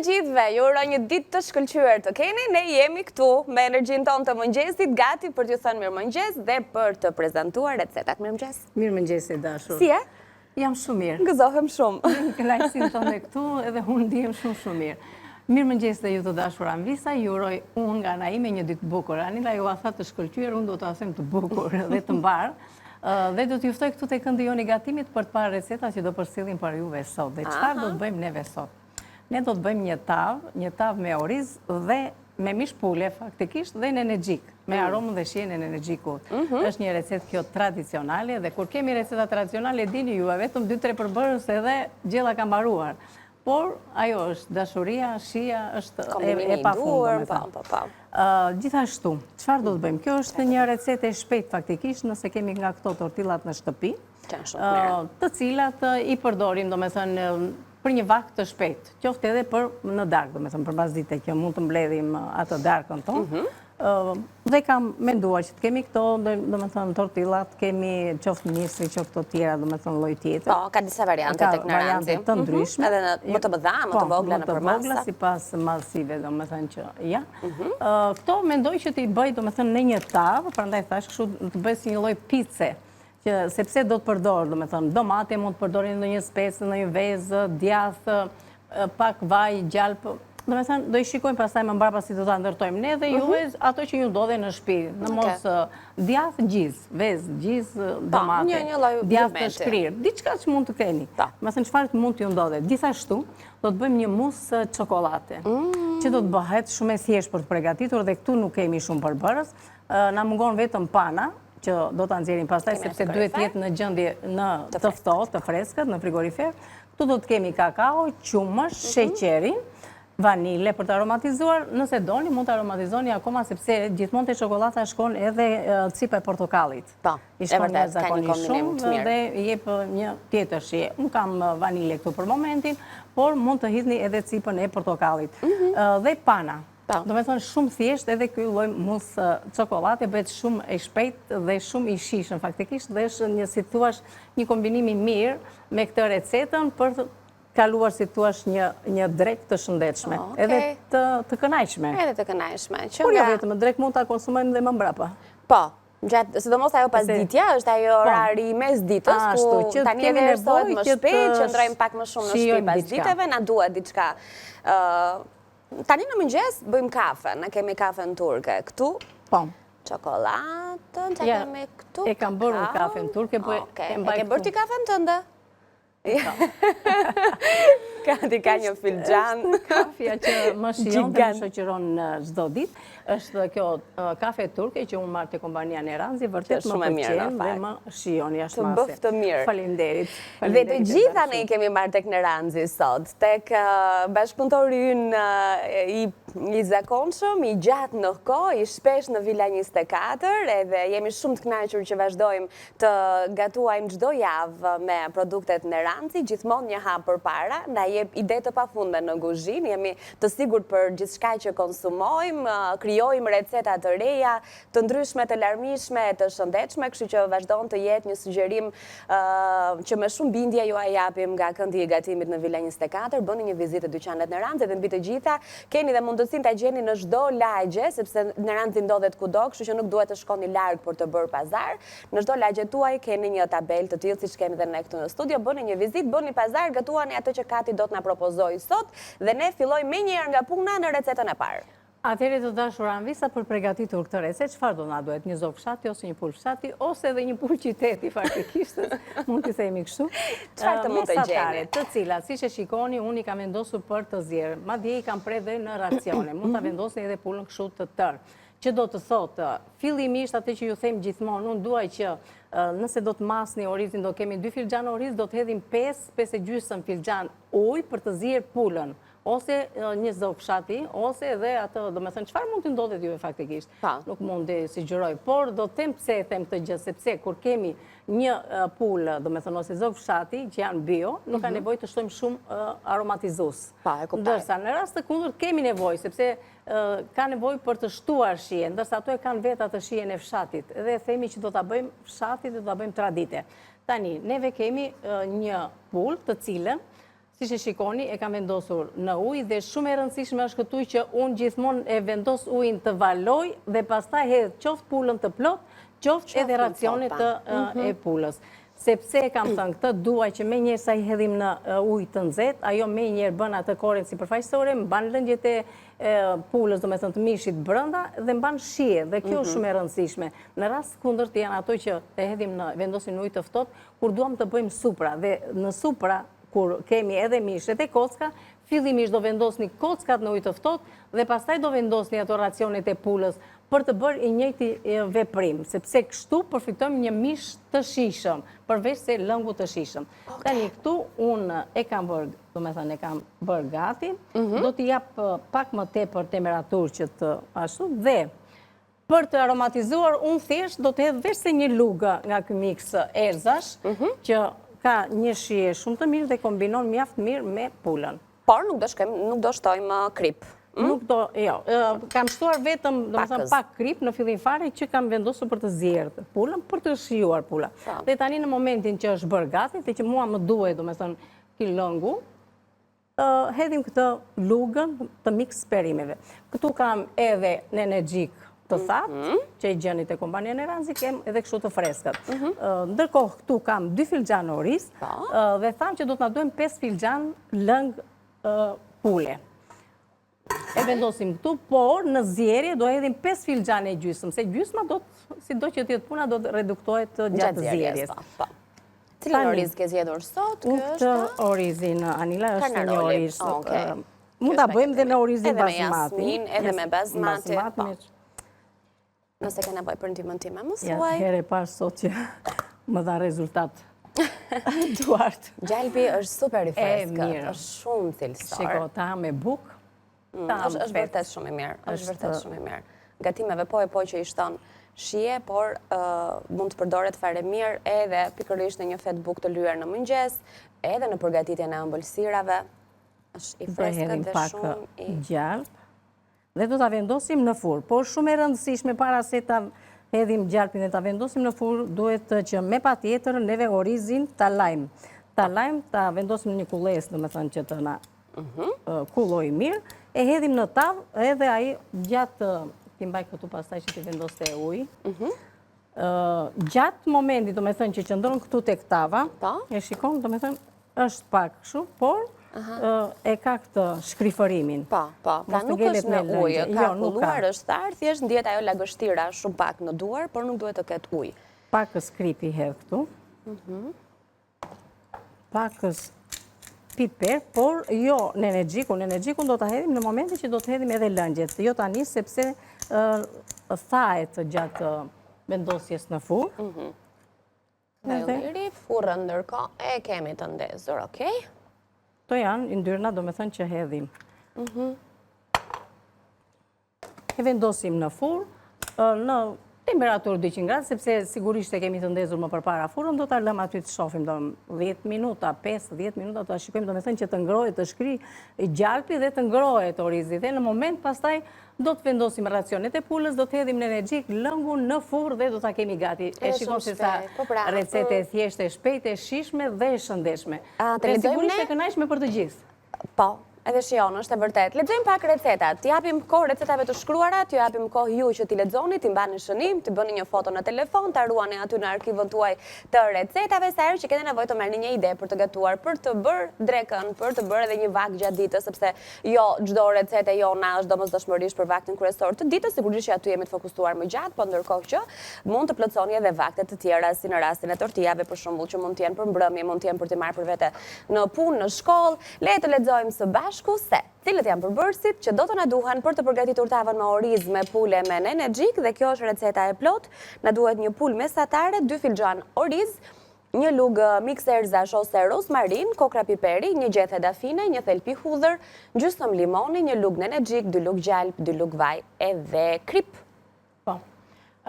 të gjithëve, ju uroj një ditë të shkëlqyer të keni. Ne jemi këtu me energjinë tonë të mëngjesit, gati për t'ju thënë mirëmëngjes dhe për të prezantuar recetat. Mirëmëngjes. Mirëmëngjes e dashur. Si je? Jam shumë mirë. Gëzohem shumë. Në kënaqësinë tonë këtu edhe unë ndihem shumë shumë mirë. Mirëmëngjes dhe ju të dashur Anvisa, ju uroj unë nga ana ime një ditë të bukur. Anila ju a tha të shkëlqyer, unë do të them të bukur dhe të mbarë. Dhe do t'ju ftoj këtu te këndi jonë i gatimit për të parë recetat që do përsjellim për juve sot. Dhe çfarë do të bëjmë neve sot? Ne do të bëjmë një tavë, një tavë me oriz dhe me mish pule faktikisht dhe nenexhik, me mm. aromën dhe shijen e nenexhikut. Mhm. Është një recetë kjo tradicionale dhe kur kemi receta tradicionale dini ju, vetëm 2-3 përbërës edhe gjella ka mbaruar. Por, ajo është dashuria, shija, është e pafund, po, po, po. Gjithashtu, çfarë do të bëjmë? Kjo është një recetë e shpejtë faktikisht, nëse kemi nga këto tortillat në shtëpi, të cilat i përdorim, domethënë, për një vakt të shpejtë, qoftë edhe për në darkë, domethënë, për pasdite që mund të mbledhim atë darkën tonë, mhm. Dhe kam menduar që të kemi këto, domethënë, tortillat, kemi qoftë misri, qoftë të tjera, domethënë, lloj tjetër. Po, ka disa variante tek Neranxi. Variante të mhm. ndryshme. Edhe në më të mëdha, më të po, vogla në përmasa. Më të vogla, sipas madhësive, domethënë që, ja. Mhm. Këto mendoj që t'i bëj, domethënë, në një tavë, prandaj thashë kështu të bëj si një lloj pice, që sepse do të përdor, domethënë, domate, mund të përdorin ndonjë spec, ndonjë vezë, djathë, pak vaj, gjalpë, domethënë, do i shikojmë pastaj më mbrapa si do ta ndërtojmë ne dhe juve mhm. ato që ju ndodhen në shtëpi, në mos djathë gjizë, vezë, gjizë, po, domate, djathë të shkrirë, diçka që mund të keni. Domethënë, çfarë mund t'ju ndodhet. Gjithashtu, do të bëjmë një mus çokollate, mm. që do të bëhet shumë e thjeshtë për të pregatitur dhe këtu nuk kemi shumë përbërës, na mungon vetëm pana, që do ta nxjerrim pastaj sepse duhet të jetë në gjendje në të ftohtë, të freskët, në frigorifer. Këtu do të kemi kakao, qumësht, mhm. sheqerin, vanile për të aromatizuar. Nëse doni, mund të aromatizoni akoma sepse gjithmonë te çokollata shkon edhe cipa e portokallit. Po, I shkon jashtëzakonisht shumë dhe jep një tjetër shije. Unë kam vanile këtu për momentin, por mund të hidhni edhe cipën e portokallit. Mhm. Dhe pana. Po. Domethënë shumë thjesht edhe ky lloj mus çokollate bëhet shumë e shpejt dhe shumë i shijshëm faktikisht dhe është një si thuash një kombinim i mirë me këtë recetën për të kaluar si thuash një një drekë të shëndetshme, edhe të të kënaqshme. Edhe të kënaqshme. Që Por jo vetëm drekë mund ta konsumojmë dhe më mbrapa. Po. Gjatë, sidomos ajo pasditja, është ajo po. orari i mesditës, ku tani edhe errësohet më shpejt, qëndrojmë pak më shumë në shtëpi pasditeve, na duhet diçka. Tani në mëngjes bëjmë kafe, ne kemi kafen turke. Këtu? Po. Çokollatën, ça kemi këtu? E kam bërë unë kafen turke, po e mbaj E ke bërë ti kafen tënde? Po. Kati ka një filxhan. Është kafja që më shijon dhe më shoqëron çdo ditë. Është kjo kafe turke që unë marr te kompania Neranxi, vërtet më pëlqen dhe më shijon jashtë mase. Të bëftë mirë. Faleminderit. Dhe të gjitha ne i kemi marrë tek Neranxi sot, tek bashkëpunëtori ynë i i zakonshëm, i gjatë në kohë, i shpesh në Vila 24, edhe jemi shumë të kënaqur që vazhdojmë të gatuajmë çdo javë me produktet Neranxi, gjithmonë një hap përpara, na jep ide të pafundme në kuzhinë, jemi të sigurt për gjithçka që konsumojmë, krijojmë receta të reja, të ndryshme, të larmishme e të shëndetshme, kështu që vazhdon të jetë një sugjerim që me shumë bindje jua japim nga këndi i gatimit në Vila 24, bëni një vizitë te dyqanet Neranxi dhe mbi të gjitha keni dhe mundësinë ta gjeni në çdo lagje, sepse Neranxi ndodhet kudo, kështu që nuk duhet të shkoni larg për të bërë pazar. Në çdo lagje tuaj keni një tabelë të tillë siç kemi dhe ne këtu në studio, bëni një vizitë, bëni pazar, gatuani atë që Kati do të na propozojë sot dhe ne fillojmë menjëherë nga puna në recetën e parë. Atëherë të dashur Anvisa për pregatitur këtë recetë, çfarë do na duhet? Një zog fshati ose një pulë fshati ose edhe një pulë qyteti faktikisht, mund t'i themi kështu. Çfarë të mund të gjeni? Të cilat, siç e shikoni, unë i kam vendosur për të zier. Madje i kam prerë dhe në racione. Mund ta mhm. vendosni edhe pulën kështu të tërë. Që do të thotë, fillimisht atë që ju them gjithmonë, unë dua që nëse do të masni orizin, do kemi 2 filxhan oriz, do të hedhim 5, 5 e gjysmë filxhan ujë për të zier pulën ose një zog fshati, ose edhe atë, domethënë, çfarë mund t'ju ndodhet juve faktikisht? Nuk mund të sugjeroj, por do të them pse e them këtë gjë, sepse kur kemi një pulë, domethënë, ose zog fshati, që janë bio, nuk ka mhm. nevojë të shtojmë shumë aromatizues. Ndërsa, në rast të kundërt kemi nevojë, sepse ka nevojë për të shtuar shije, ndërsa ato e kanë vetë atë shijen e fshatit, dhe themi që do ta bëjmë fshati dhe do ta bëjmë tradite. Tani, neve kemi një pulë të cilën, Siç e shikoni, e kam vendosur në ujë dhe shumë e rëndësishme është këtu që unë gjithmonë e vendos ujin të valojë dhe pastaj hedh qoftë pulën të plotë, qoftë edhe racionet e mhm. pulës. Sepse e kam thënë këtë, dua që menjëherë sa i hedhim në ujë të nxehtë, ajo menjëherë bën atë koren sipërfaqësore, mban lëngjet e pulës, domethënë të mishit brenda dhe mban shije dhe kjo është mhm. shumë e rëndësishme. Në rast kundërt janë ato që e hedhim në vendosim në ujë të ftohtë, kur duam të bëjmë supra dhe në supra kur kemi edhe mish edhe kocka, fillimisht do vendosni kockat në ujë të ftohtë dhe pastaj do vendosni ato racionet e pulës për të bërë i njëjti veprim, sepse kështu përfitojmë një mish të shijshëm, përveç se lëngut të shijshëm. Tani këtu unë e kam bërë, domethënë e kam bërë gati, mhm. do t'i jap pak më tepër temperaturë që të ashtu dhe Për të aromatizuar, unë thjesht do të hedh veçse një lugë nga ky miks erëzash, mhm. që ka një shije shumë të mirë dhe kombinon mjaft mirë me pulën. Por nuk do shkojmë, nuk do shtojmë uh, kripë. Hm? Nuk do, jo, kam shtuar vetëm, domethënë pak kripë në fillim fare që kam vendosur për të zier pulën, për të shijuar pula. Po. Dhe tani në momentin që është bërë gati, dhe që mua më duhet, domethënë, ky lëngu, Hedhim këtë lugën të miks perimeve. Këtu kam edhe nenexhik të thatë, mhm. që i gjeni te kompania Neranxi, kem edhe kështu të freskët. Mhm. Ndërkohë, këtu kam 2 filxhanë oriz, po. dhe thamë që do të na duhen 5 filxhanë lëng pule. E vendosim këtu, por në zierje do hedhim 5 filxhanë e gjysmë, se gjysma do të, sido që të jetë puna, do të reduktohet gjatë zierjes. Po, po. Cilin oriz ke zgjedhur sot? Unë këtë orizin, Anila, është një oriz. Mund ta bëjmë dhe me orizin basmati. Edhe me jasmin, edhe me basmati. Po. Nëse ke nevojë për ndihmën time, më thuaj. Ja, herë e parë sot që më dha rezultat duart. Gjalpi është super i freskët, është shumë cilësor. Shiko, ta me bukë, mm, ta është është vërtet shumë i mirë, është vërtet shumë i mirë. Gatimeve po e po që i shton shije, por mund të përdoret fare mirë edhe pikërisht në një fetë bukë të lyer në mëngjes, edhe në përgatitjen e ëmbëlsirave. Është i freskët dhe shumë i... Gjalp. Dhe do ta vendosim në furrë. Por shumë e rëndësishme para se ta hedhim gjalpin dhe ta vendosim në furrë, duhet që me patjetër neve orizin ta lajmë. Ta lajmë, ta vendosim në një kullesë, domethënë që të na mhm. kullojë mirë, e hedhim në tavë edhe ai gjatë, t'i mbaj këtu pastaj që t'i vendos te uji, mhm. Gjatë momentit, domethënë që qëndron këtu tek tava, po. e shikon, domethënë, është pak kështu, por e ka këtë shkrifërimin. Po, po, pra nuk është me ujë, ka jo, kulluar, është tharë, thjesht ndihet ajo lagështira shumë pak në duar, por nuk duhet të ketë ujë. Pakëz kripë i hedh këtu. Mhm. Pakëz piper, por jo nenexhikun, nenexhikun do ta hedhim në momentin që do të hedhim edhe lëngjet, jo tani sepse thahet gjatë vendosjes në furrë. Mhm. Dhe furrën ndërkohë e kemi të ndezur, okej? Këto janë yndyrna, domethënë që hedhim. Mhm. E vendosim në furrë, në temperaturë 200 gradë, sepse sigurisht e kemi të ndezur më përpara furrën, do ta lëmë aty të shofim, do 10 minuta, 5-10 minuta, do ta shikojmë, domethënë që të ngrohet të shkrijë gjalpi dhe të ngrohet orizi. Dhe në moment pastaj do të vendosim racionet e pulës, do të hedhim nenexhik lëngun në furrë dhe do ta kemi gati. E shikon se sa po pra, recetë e thjeshtë, e shpejtë, e shijshme dhe e shëndetshme. Dhe sigurisht e kënaqshme për të gjithë. Po, edhe shijon, është e vërtetë. Lexojmë pak recetat. T'i japim kohë recetave të shkruara, t'ju japim kohë ju që t'i lexoni, t'i mbani shënim, t'i bëni një foto në telefon, ta ruani aty në arkivën tuaj të recetave, sa herë që keni nevojë të merrni një ide për të gatuar, për të bërë drekën, për të bërë edhe një vakt gjatë ditës, sepse jo çdo recetë e jona është domosdoshmërisht për vaktin kryesor të ditës, sigurisht që aty jemi të fokusuar më gjatë, po ndërkohë që mund të plotësoni edhe vakte të tjera, si në rastin e tortijave për shembull, që mund të jenë për mbrëmje, mund të jenë për t'i marrë për vete në punë, në shkollë. Le të lexojmë së bashku se cilët janë përbërësit që do të na duhen për të përgatitur tavën me oriz, me pulë e me nenexhik dhe kjo është receta e plotë. Na duhet një pulë mesatare, 2 filxhanë oriz, një lugë miks erëzash ose rozmarinë, kokrra piperi, një gjethe dafine, një thelpi hudhër, gjysmë limoni, një lugë nenexhik, dy lugë gjalpë, dy lugë vaj edhe kripë. Po.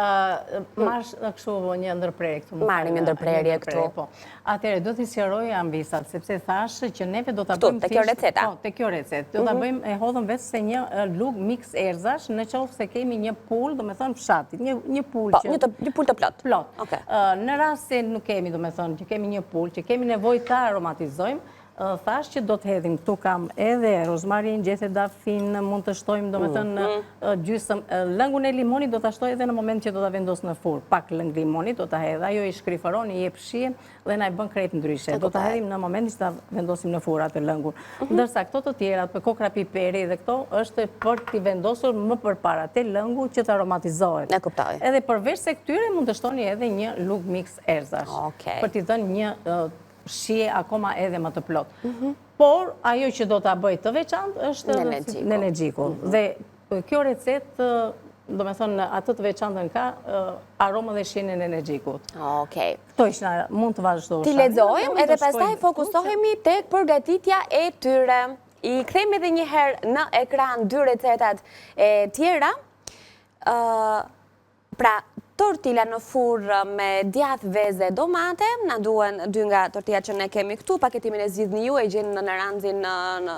Marr kështu një ndërprerje këtu. Marrim një ndërprerje këtu. Po. Atëherë do t'i sqaroj amvisat, sepse thashë që neve do ta bëjmë te kjo receta. Po, te kjo recetë. Do ta mhm. bëjmë e hodhëm veç se një lugë miks erëzash, në qoftë se kemi një pulë, domethënë fshati, një një pulë po, që një të një pulë të plotë. Plot. Okej. Në rast se nuk kemi, domethënë, që kemi një pulë, që kemi nevojë ta aromatizojmë, Thashë që do të hedhim, këtu kam edhe rozmarin, gjethe dafinë, mund të shtojmë, domethënë, mhm. gjysëm, lëngun e limonit do ta shtoj edhe në moment që do ta vendos në furrë, pak lëng limoni do ta hedh, ajo i shkrifëron, i jep shije dhe na e bën krejt ndryshe. Do ta hedhim në moment që ta vendosim në furrë atë lëngun. Mhm. Ndërsa këto të tjerat, për kokrra piperi dhe këto, është për t'i vendosur më përpara te lëngu që të aromatizohet. E kuptoj. Edhe përveç se këtyre mund të shtoni edhe një lugë miks erëzash. Për t'i dhënë një shije akoma edhe më të plotë. Mhm. Por, ajo që do ta bëjë të veçantë është nenexhiku. Mhm. Dhe kjo recetë, domethënë, atë të veçantën ka aromën dhe shijen e nenexhikut. Okej. Këto ishin, mund të vazhdojmë. T'i lexojmë edhe pastaj fokusohemi tek përgatitja e tyre. I kthejmë edhe një herë në ekran dy recetat e tjera. Pra, tortila në furrë me djathë, vezë e domate, na duhen dy nga tortilat që ne kemi këtu, paketimin e zgjidhni ju, e gjeni në Neranxin në, në,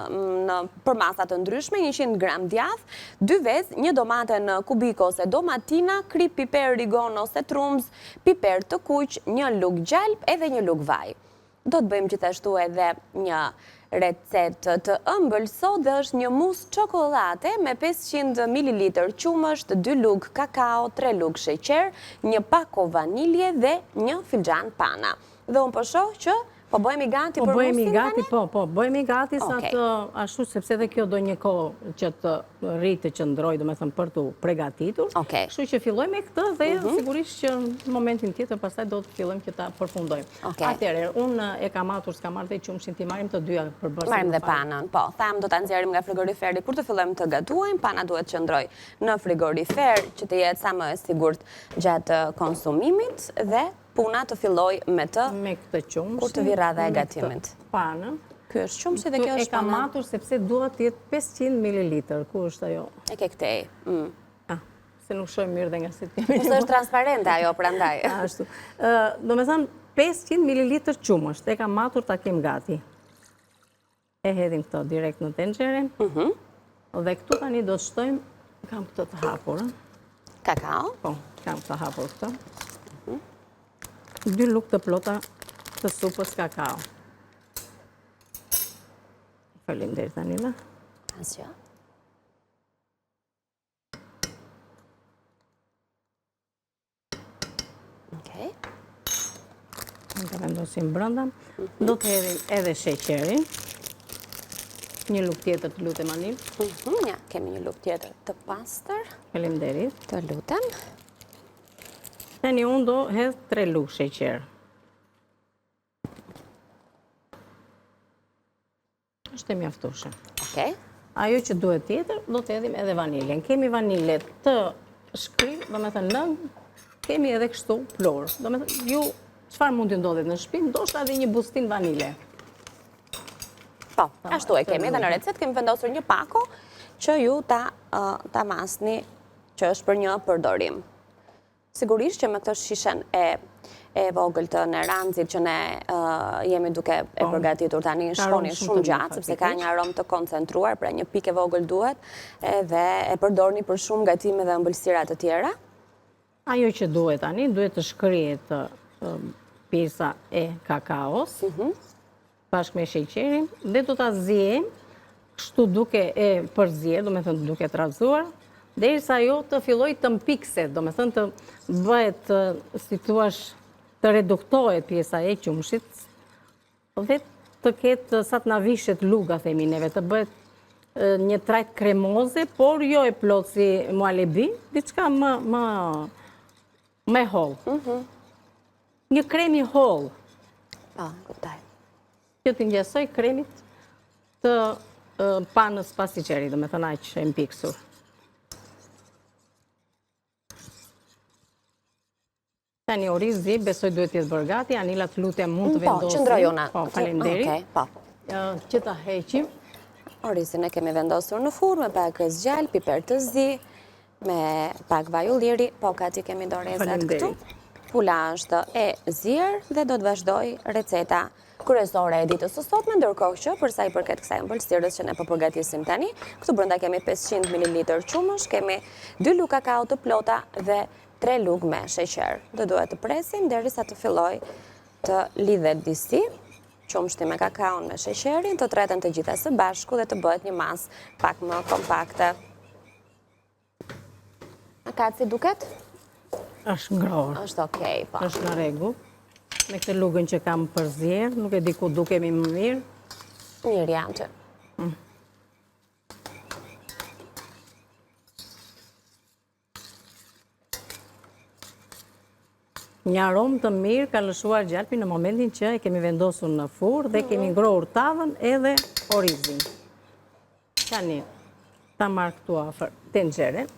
në përmasa të ndryshme, 100 gram djathë, dy vezë, një domate në kubikë ose domatina, kripë, piper, rigon ose trumzë, piper të kuq, një lugë gjalpë edhe një lugë vaj. Do të bëjmë gjithashtu edhe një recetë të ëmbël sot dhe është një mus çokollate me 500 ml qumësht, 2 lugë kakao, 3 lugë sheqer, një pako vanilje dhe një filxhan pana. Dhe unë po shoh që po bëhemi gati po për musin tani? Po, po, bëhemi gati sa të ashtu, sepse dhe kjo do një kohë që të rrijë të qëndrojë, domethënë për t'u pregatitur. Kështu që fillojmë me këtë dhe mhm. sigurisht që në momentin tjetër pastaj do të fillojmë që ta përfundojmë. Atëherë, unë e kam matur, s'kam marrë dhe qumështin, t'i marrim të dyja përbërësit. Marrim dhe panën, po. Thamë do ta nxjerrim nga frigoriferi kur të fillojmë të gatuajmë, pana duhet të qëndrojë në frigorifer që të jetë sa më e sigurt gjatë konsumimit dhe puna të fillojë me të me këtë qumështin, kur të vijë radha e gatimit. Panën. Ky është qumështi dhe kjo është pana. E kam matur sepse dua të jetë 500 ml. Ku është ajo? E ke këtej. Mm. Ah, se nuk shoh mirë dhe nga si të kemi. Ose është transparente ajo, prandaj. Ashtu. Domethënë, 500 ml qumësht, e kam matur ta kem gati. E hedhim këto direkt në tenxhere. Mhm. Dhe këtu tani do të shtojmë, kam këtë të hapur. Kakao? Po, kam të hapur këtë. Mhm. Dy lugë të plota të supës kakao. Faleminderit Anila. Asgjë. Okej. Mund ta vendosim brenda. Mhm. Do të hedhim edhe sheqerin. Një lugë tjetër të lutem Anil. Mhm, ja, kemi një lugë tjetër të pastër. Faleminderit. Të lutem. Tani unë do hedh 3 lugë sheqer. Është e mjaftueshme. Okej. Ajo që duhet tjetër, do të hedhim edhe vaniljen. Kemi vanilje të shkrirë, domethënë lëng, kemi edhe kështu pluhur. Domethënë, ju, çfarë mund të ndodhet në shpi, ndoshta edhe një bustinë vanilje. Po, ashtu e kemi edhe në recetë, kemi vendosur një pako që ju ta, ta masni që është për një përdorim. Sigurisht që me këtë shishen e e vogël të Neranxit që ne jemi duke e po, përgatitur tani shkoni shumë gjatë, sepse ka një aromë të koncentruar, pra një pikë e vogël duhet, edhe e përdorni për shumë gatime dhe ëmbëlsira të tjera. Ajo që duhet tani, duhet të shkrihet pjesa e kakaos, mhm. bashkë me sheqerin, dhe do ta ziejmë, kështu duke e përzier, domethënë duke trazuar, derisa ajo të fillojë të mpikset, domethënë të bëhet, si thuash, të reduktohet pjesa e qumështit, dhe të ketë sa të na vishet luga, themi neve, të bëhet një trajtë kremoze, por jo e plotë si muhalebi, diçka më, më, më e hollë. Mhm. Një krem i hollë. Po, kuptoj. Që t'i ngjasojë kremit të panës pastiçeri, domethënë aq e mpiksur. Tani orizi, besoj duhet të jetë bërë gati, Anila të lutem mund të mm, po, vendosim. Po, qëndroj unë. Po, faleminderit. Okej, po. Që ta heqim. Orizin e kemi vendosur në furrë me pak gjalpë, piper të zi, me pak vaj ulliri, po gati kemi dorezat këtu. Pula është e zier dhe do të vazhdojë receta kryesore e ditës së sotme, ndërkohë që për sa i përket kësaj ëmbëlsirës që ne po përgatisim tani, këtu brenda kemi 500 ml qumësht, kemi 2 lugë kakao të plota dhe 3 lugë me sheqer. Do duhet të presim derisa të fillojë të lidhet disi. qumështin me kakaon me sheqerin, të treten të gjitha së bashku dhe të bëhet një masë pak më kompakte. A ka si duket? është ngrohur. është okej, po. është në rregull. Me këtë lugën që kam përzier, nuk e di ku dukemi më mirë. Mirë janë që. Mm. Një aromë të mirë ka lëshuar gjalpi në momentin që e kemi vendosur në furrë dhe kemi mhm. ngrohur tavën edhe orizin. Tani, ta marr këtu afër tenxheren.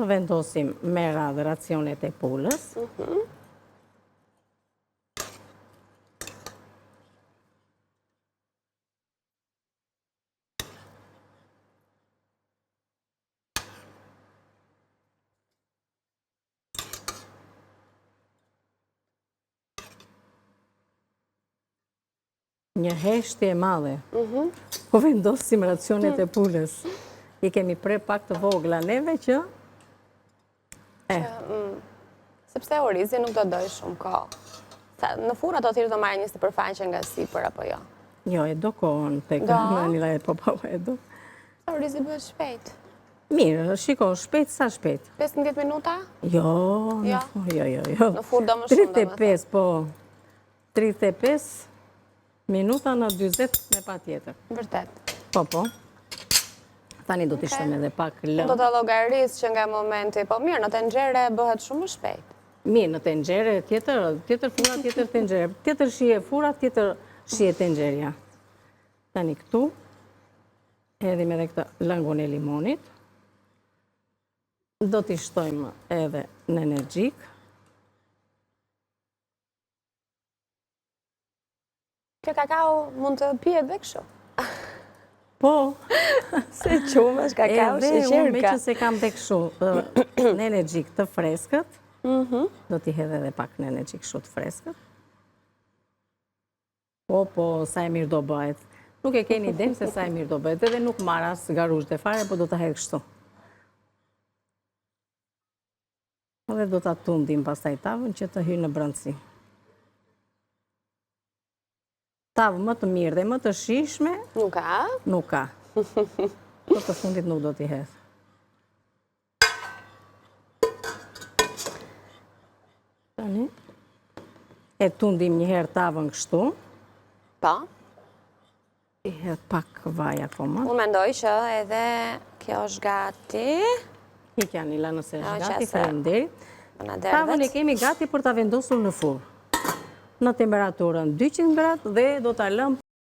Të vendosim me radhë racionet e pulës. Mhm. Një heshtje e madhe. Mhm. Po vendosim racionet e pulës. I kemi pre pak të vogla neve që... Eh. Mm, sepse orizi nuk do dojë shumë kohë. Në furrë ato thjesht do marrë një sipërfaqe nga sipër, apo jo? Jo, e do kohën, të në një e po po e do. Orizi bëhet shpejt. Mirë, shiko, shpejt sa shpejt? 15 minuta? Jo, jo, jo, jo, jo. Në furrë do më shumë, 35, po. 35 minuta në 40 me patjetër. Vërtet. Po, po. Tani do t'i shtojmë edhe pak lëng. Do të llogaris që nga momenti, po mirë, në tenxhere bëhet shumë më shpejt. Mirë, në tenxhere, tjetër, tjetër furra, tjetër tenxhere, tjetër shije furra, tjetër shije tenxherja. Tani këtu, hedhim edhe këtë lëngun e limonit. Do t'i shtojmë edhe nenexhik. Kjo kakao mund të pihet dhe kështu. Po. Se qumësht, kakao, sheqer ka. Edhe unë meqenëse kam dhe kështu, nenexhik të freskët, mhm. do t'i hedh edhe pak nenexhik kështu të freskët. Po, po, sa e mirë do bëhet. Nuk e keni idenë se sa e mirë do bëhet. Edhe nuk marr as garuzhde fare, po do ta hedh kështu. Dhe do ta tundim pastaj tavën që të hyjë në brendësi. Tavë më të mirë dhe më të shijshme... Nuk ka? Nuk ka. Po të fundit nuk do t'i hedh. Tani, e tundim një herë tavën kështu. Pa? Po. I hedh pak vaj akoma. Unë mendoj që edhe kjo është gati. Ikja Anila nëse është gati, faleminderit. Tavën e kemi gati për ta vendosur në furrë. Në temperaturën 200 gradë dhe do ta lëmë